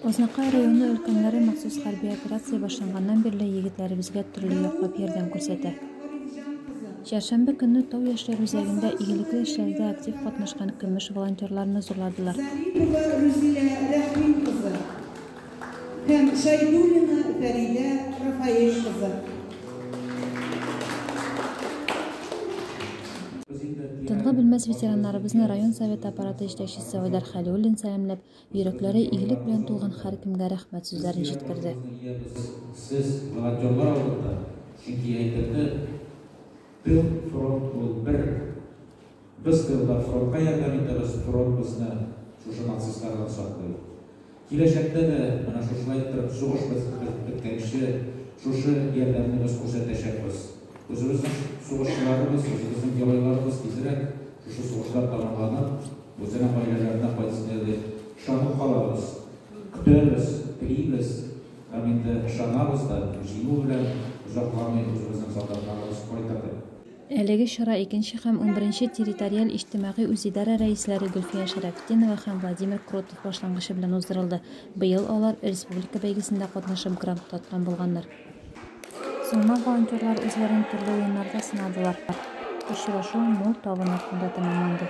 Азнакай районы өлкәннәре махсус хәрби операция башланганнан бирле егетләребезгә төрле яклап ярдәм күрсәтә. Чәршәмбе көнне Тау яшьләр үзәгендә игелекле эшләрдә актив катнашкан көмеш волонтерларны зурладылар. Зарипова Рүзилә Рәхим кызы һәм Шәйдуллина Фәридә Рафаэль кызы. Тынгы белмәс ветераннарыбызны район Советы аппараты җитәкчесе Айдар Хәлиуллин сәламләп, Йөрәкләре игелек белән тулган һәркемгә рәхмәт сүзләрен җиткерде. Сез волонтерлар алдында, чөнки әйтелде, тыл, фронт ул бер. Без тылда фронтка ярдәм итәбез, фронт безне шушы нацистлардан саклый. Киләчәктә дә менә шушылай иттереп сугыш беткәнче шушы ярдәмне без күрсәтәчәкбез. Үзебезнең сугышчыларыбыз, үзебезнең геройларыбыз тизрәк шушы сугышлар тәмамланып, Үзенең гаиләләренә кайтсын иде дип ышанып калабыз, көтәбез, телибез һәм инде ышанабыз да, җиңү белән озакламый үзебезнең солдатларыбыз кайтыр дип. Әлеге чара икенче һәм унберенче территориаль иҗтимагый үзидарә рәисләре Гөлфия Шәрәфетдинова һәм Владимир Кротов башлангычы белән уздырылды. Быел алар республика бәйгесендә катнашып грант откан булганнар. Соңыннан волонтерлар үзләрен төрле уеннарда сынадылар. Очрашу мул табын артында тәмамланды.